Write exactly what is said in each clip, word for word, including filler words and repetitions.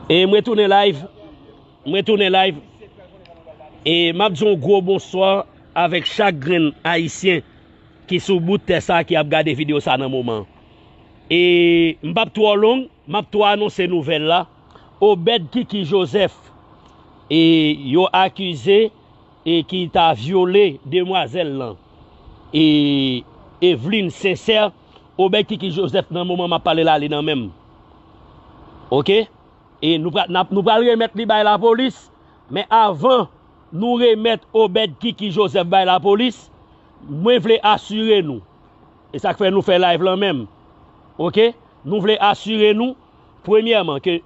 E mwen tounen live. Mwen tounen live. E m ap di yon gwo bonswa avèk chak grenn Ayisyen ki sou bout tè sa ki ap gade videyo sa nan moman. E m p ap twò long, m ap twò anonse nouvèl la. Obed Kiki Joseph, e yo akize e ki ta vyole demwazèl lan. E Eveline Sincère, Obed Kiki Joseph nan moman m ap pale la, li nan men m. Oke? E nou pral, n ap, nou pral remèt li bay lapolis, men avan nou remèt Obed Kiki Joseph bay lapolis, mwen vle asire nou, e sa k fè nou fè live lan menm, oke? Nou vle asire nou, premyèman, ke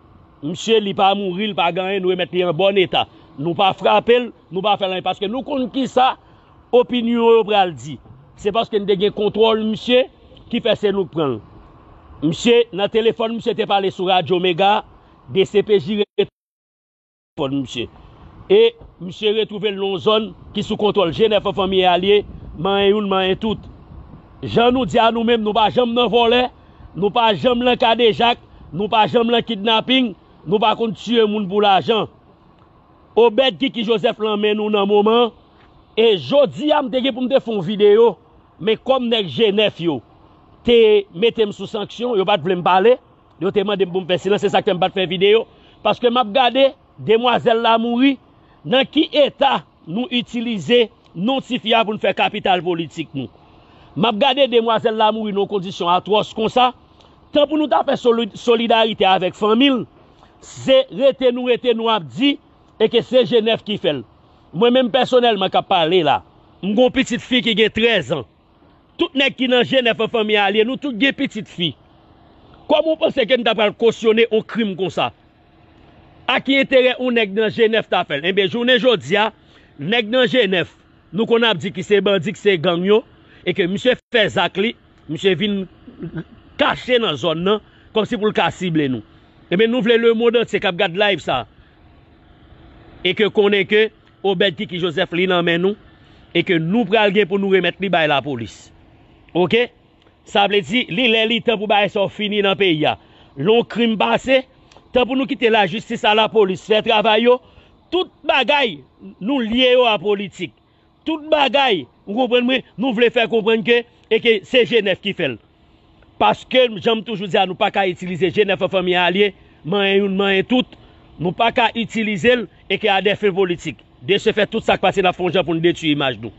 misye li pa mouri, li pa gen anyen, nou remèt li an bòn eta. Nou pa frape l, nou pa fè l anyen, paske nou konn kisa opinyon yo pral di. Se paske n te gen kontwòl misye ki fè se nou k pran l. Misye, nan telefòn, misye te pale sou Radyo Mega, D C P J rete telefòn misye. E misye retwouve l nan yon zòn ki sou kontwòl G nèf an fanmi e alye, manyen youn, manyen tout. Jan nou di a nou menm, nou pa janm nan vòlè, nou pa janm nan kadejak, nou pa janm nan kidnaping, nou pa konn tiye moun pou lajan. Obed Kiki Joseph lan men nou nan moman. E jodi a, m te gen pou m te fè yon videyo, men kòm nèg G nèf yo te mete m sou sanksyon, yo pa t vle m pale, yo te mande m pou m fè silans, se sa k fè m pa t fè videyo. Paske m ap gade, demwazèl la mouri, nan ki eta nou itilize non tifi a pou n fè kapital politik nou. M ap gade demwazèl la mouri nan yon kondisyon atwòs konsa, tan pou nou ta fè soli-, solidarite avèk fanmi l, se rete nou rete nou ap di, e ke se G nèf ki fè l. Mwen menm pèsonèlman k ap pale la, m gon pitit fi ki gen trèz an. Tout nèg ki nan G nèf an fanmi alye, nou tout gen pitit fi. Kòman w panse ke n ta pral kosyone yon krim konsa? A ki enterè yon nèg nan G nèf ta fè l? Enben, jounen jodi a, nèg nan G nèf, nou konn ap di ki se bandi, ki se gang yo, e ke misye fè zak li, misye vin kache nan zòn nan, kòmsi pou l ka sible nou. Enben, nou vle lemonn antye k ap gad live sa, e ke konnen ke Obed Kiki Joseph li nan men nou, e ke nou pral gen pou nou remèt li bay lapolis. Oke? Sa vle di, li lè li tan pou bagay sa yo fini nan peyi a. Lè yon krim pase, tan pou nou kite lajistis a lapolis fè travay yo, tout bagay nou lye yo a politik. Tout bagay, ou konprann mwen, nou vle fè konprann ke, e ke se G nèf ki fè l. Paske, jan m toujou di a, nou pa ka itilize G nèf an fanmi alye, manyen youn, manyen tout. Nou pa ka itilize l, e ke a dè fen politik. De se fè, tout sa k pase, n ap fè yon jan pou n detwi imaj nou.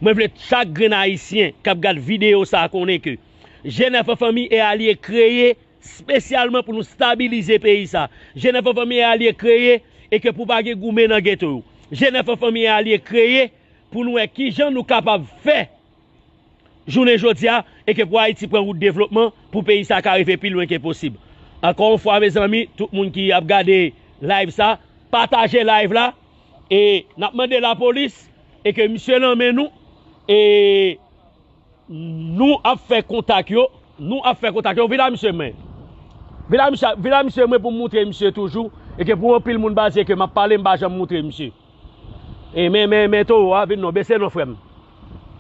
Mwen vle chak grenn Ayisyen k ap gad videyo sa a konnen ke G nèf an fanmi e alye kreye espesyalman pou nou stabilize peyi sa. G nèf an fanmi e alye kreye e ke pou pa gen goumen nan geto yo. G nèf an fanmi e alye kreye pou nou wè kijan nou kapab fè jounen jodi a e ke pou Ayiti pran wout devlopman, pou peyi sa ka rive pi lwen ke posib. Ankò yon fwa, mezanmi, tout moun ki ap gade live sa, pataje live la e n ap mande lapolis e ke misye nan men nou e nou ap fè kontak yo, nou ap fè kontak yo. Vin la misye mwen. Vin la misye, vin la misye mwen pou m moutre misye toujou. E ke pou anpil moun baze ke m ap pale, m pa janm moutre misye. E men, men, men towo a, vin non, bese non frè m.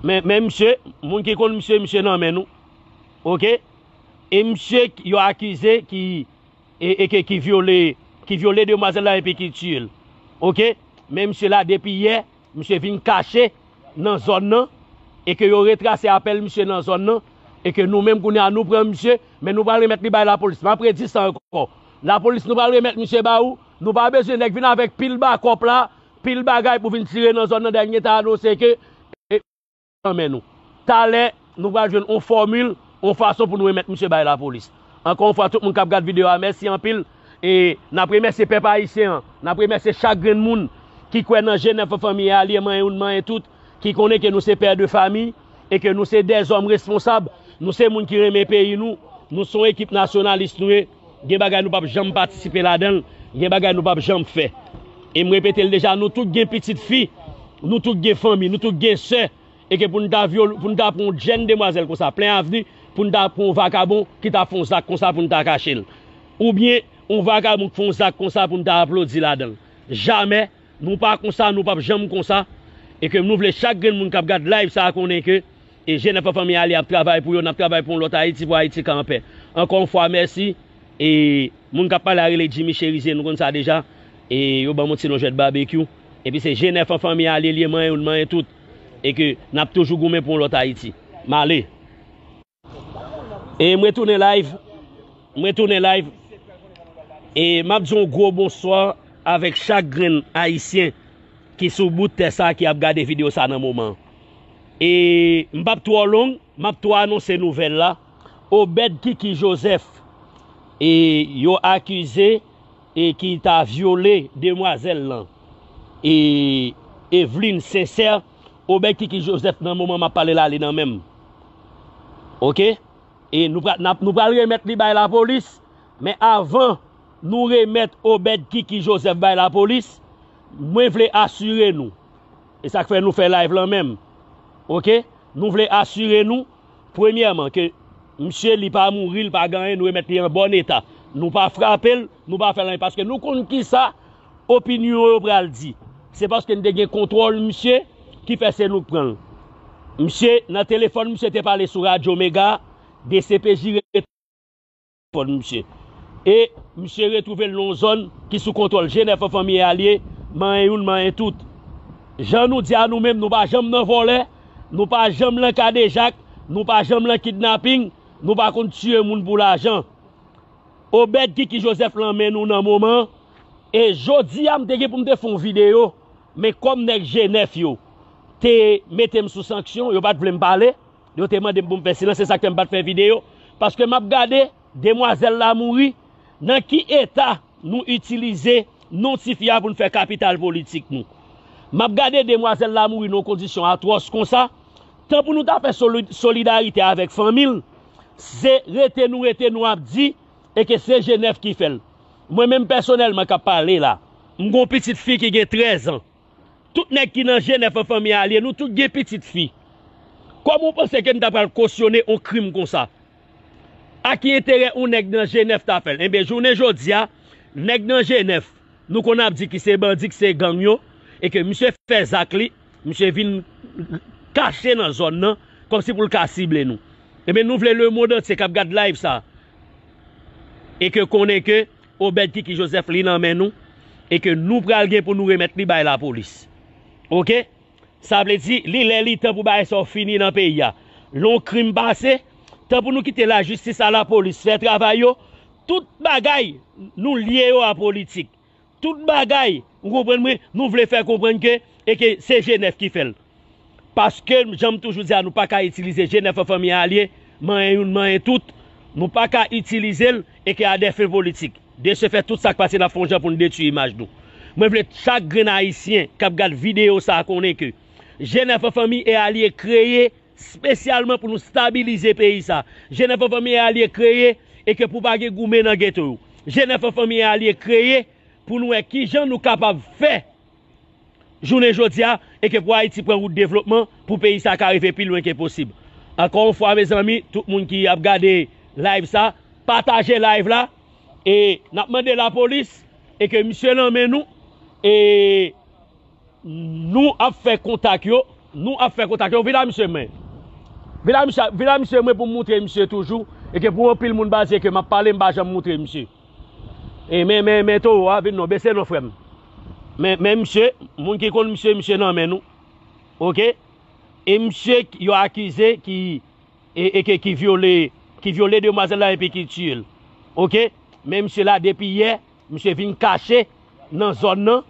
Men, men misye, moun ki konn misye, misye nan men nou. Oke? E misye yo akize ki e, e ke, ki vyole, ki vyole demwazèl la epi ki tiye l. Oke? Men misye la depi yè, misye vin kache nan zòn nan, e ke yo retrase apèl misye nan zòn nan, e ke nou menm kounye a nou pran misye, men nou pral remèt li bay lapolis. M ap redi sa ankò. Lapolis, nou pral remèt misye ba ou. Nou pa bezwen nèg vin avèk pil bakòp la, pil bagay pou vin tire nan zòn nan, dènye ta anonse ke e, nan men nou. Talè, nou pral jwenn yon fòmil, yon fason pou nou remèt misye bay lapolis. Ankò yon fwa, tout moun k ap gad videyo a, mèsi anpil. E n ap remèsye pèp ayisyen an, n ap remèsye chak grenn moun ki kwè nan G nèf an fanmi e alye, manyen youn, manyen tout, ki konnen ke nou se pè de fami e ke nou se dèzòm responsab, nou se moun ki renmen peyi nou, nou se yon ekip nasyonalis nou ye. Gen bagay nou p ap janm patisipe ladan l, gen bagay nou p ap janm fè. E m repete l deja, nou tout gen pitit fi, nou tout gen fanmi, nou tout gen sè, e ke pou n ta vyole, pou n ta pran yon jèn demwazèl konsa, plen avni, pou n ta pran yon vakabon ki ta fè yon zak konsa pou n ta kache l. Oubyen, yon vakabon ki fè yon zak konsa pou n ta aplodi ladan l. Jamè, nou pa konsa, nou p ap janm konsa. E ke nou vle chak grenn moun k ap gad live sa a konnen ke e G nèf an fanmi alye ap travay pou yo, n ap travay pou yon lòt Ayiti, pou Ayiti ka anpè. Ankò yon fwa, mèsi. E Moun k ap pale a rele Jimmy Cherizier, nou konn sa deja. E yo ban m yon ti non jwèt babekyou. Epi se G nèf an fanmi alye l ye, manyen youn, manyen tout. E ke n ap toujou goumen pou yon lòt Ayiti. M ale. E mwen tounen live. Mwen tounen live. E m ap di yon gwo bonswa avèk chak grenn Ayisyen ki sou bout tè sa ki ap gade videyo sa nan moman. E m p ap twò long, m ap tou anonse nouvèl la. Obed Kiki Joseph, e yo akize e ki ta vyole demwazèl lan, e Eveline Sincère, Obed Kiki Joseph nan moman m ap pale la, li nan men m. Oke? E nou pra-, n ap, nou pral remèt li bay lapolis, men avan nou remèt Obed Kiki Joseph bay lapolis, mwen vle asire nou, e sa k fè nou fè live lan menm, oke? Nou vle asire nou, premyèman, ke misye li pa mouri, li pa gen anyen, nou remèt li an bòn eta. Nou pa frape l, nou pa fè l anyen, paske nou konn kisa opinyon yo pral di. Se paske n te gen kontwòl misye ki fè se nou k pran l. Misye, nan telefòn, misye te pale sou Radyo Mega, D C P J telefòn misye. E misye retwouve l nan yon zòn ki sou kontwòl G nèf an fanmi alye, manyen youn, manyen tout. Jan nou di a nou menm, nou pa janm nan vòlè, nou pa janm nan kadejak, nou pa janm nan kidnaping, nou pa konn tiye moun pou lajan. Obed Kiki Joseph lan men nou nan moman an. E jodi a, m te gen pou m te fè yon videyo, men kòm nèg G nèf yo te mete m sou sanksyon, yo pa t vle m pale, yo te mande m pou m fè silans, se sa k fè m pa t fè videyo. Paske m ap gade, demwazèl la mouri, nan ki eta nou itilize non tifi a pou n fè kapital politik nou. M ap gade demwazèl la mouri nan yon kondisyon atwòs konsa, tan pou nou ta fè soli-, solidarite avèk fanmi l, se rete nou rete nou ap di, e ke se G nèf ki fè l. Mwen menm pèsonèlman k ap pale la, m gen yon pitit fi ki gen trèz an. Tout nèg ki nan G nèf an fanmi alye, nou tout gen pitit fi. Kòman w panse ke n ta pral kosyone yon krim konsa? A ki enterè yon nèg nan G nèf ta fè l? Enben, jounen jodi a, nèg nan G nèf, nou konn ap di ki se bandi, ki se gang yo, e ke misye fè zak li, misye vin kache nan zòn nan, kòmsi pou l ka sible nou. Enben, nou vle lemonn antye k ap gad live sa, e ke konnen ke Obed Kiki Joseph li nan men nou, e ke nou pral gen pou nou remèt li bay lapolis. Oke? Sa vle di, li lè li tan pou bagay sa yo fini nan peyi a. Lè yon krim pase, tan pou nou kite lajistis a lapolis fè travay yo, tout bagay nou lye yo a politik. Tout bagay, ou konprann mwen, nou vle fè konprann ke, e ke se G nèf ki fè l. Paske, jan m toujou di a, nou pa ka itilize G nèf an fanmi alye, manyen youn, manyen tout. Nou pa ka itilize l, e ke a dè fen politik. De se fè, tout sa k pase, n ap fè yon jan pou n detwi imaj nou. Mwen vle chak grenn Ayisyen k ap gad videyo sa a konnen ke G nèf an fanmi e alye kreye espesyalman pou nou stabilize peyi sa. G nèf an fanmi e alye kreye e ke pou pa gen goumen nan geto yo. G nèf an fanmi e alye kreye pou nou wè kijan nou kapab fè jounen jodi a, e ke pou Ayiti pran wout devlopman, pou peyi sa ka rive pi lwen ke posib. Ankò yon fwa, mezanmi, tout moun ki ap gade live sa, pataje live la, e n ap mande lapolis, e ke misye nan men nou, e nou ap fè kontak yo, nou ap fè kontak yo, vin la misye mwen. Vin la misye, vin la misye mwen pou m moutre misye toujou, e ke pou anpil moun baze ke m ap pale, m pa janm moutre misye. E men, men, men towo a vin non, bese non frè m. Men, men misye, moun ki konn misye, misye nan men nou. Oke? E misye yo akize ki, e, e ke, ki vyole, ki vyole demwazèl la epi ki tiye l. Oke? Men misye la depi yè, misye vin kache nan zòn nan,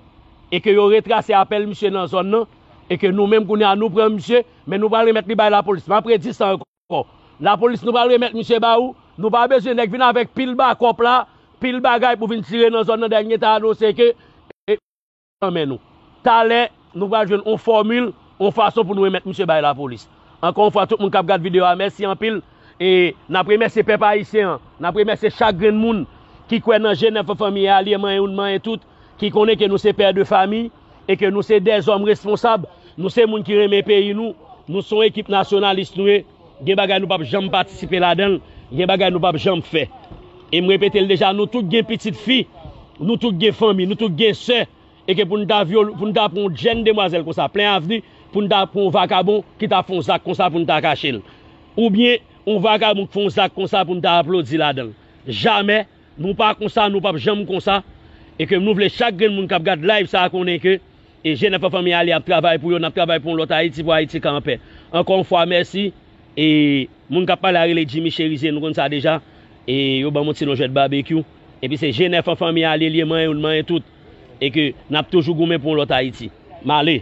e ke yo retrase apèl misye nan zòn nan, e ke nou menm kounye a nou pran misye, men nou pral remèt li bay lapolis. M ap redi sa ankò. Lapolis, nou pral remèt misye ba ou. Nou pa bezwen nèg vin avèk pil bakòp la, pil bagay pou vin tire nan zòn nan, dènye ta anonse ke, e, nan men nou. Talè, nou pral jwenn yon fòmil, yon fason pou nou remèt misye bay lapolis. Ankò yon fwa, tout moun k ap gad videyo a, mèsi anpil. E n ap remèsye pèp ayisyen an, n ap remèsye chak grenn moun ki kwè nan G nèf an fanmi alye, manyen youn, manyen tout, ki konnen ke nou se pè de fami, e ke nou se dèzòm responsab, nou se moun ki renmen peyi nou, nou se yon ekip nasyonalis nou ye, gen bagay nou p ap janm patisipe ladan l, gen bagay nou p ap janm fè. E m repete l deja, nou tout gen pitit fi, nou tout gen fanmi, nou tout gen sè, e ke pou n ta vyole, pou n ta pran yon jèn demwazèl konsa, plen avni, pou n ta pran yon vakabon ki ta fè yon zak konsa pou n ta kache l. Oubyen, yon vakabon k fè yon zak konsa pou n ta aplodi ladan l. Jamè, Nou pa konsa, nou p ap janm konsa. E ke nou vle chak grenn moun k ap gad live sa a konnen ke e G nèf an fanmi ale ap travay pou yo, n ap travay pou yon lòt Ayiti, pou Ayiti ka anpè. Ankò yon fwa, mèsi. E moun k ap pale a rele Jimmy Cherizier, nou konn sa deja. E yo ban m yon ti non jwèt babekyou. Epi se G nèf an fanmi ale, li ye manyen youn, manyen tout. E ke n ap toujou goumen pou yon lòt Ayiti. M ale.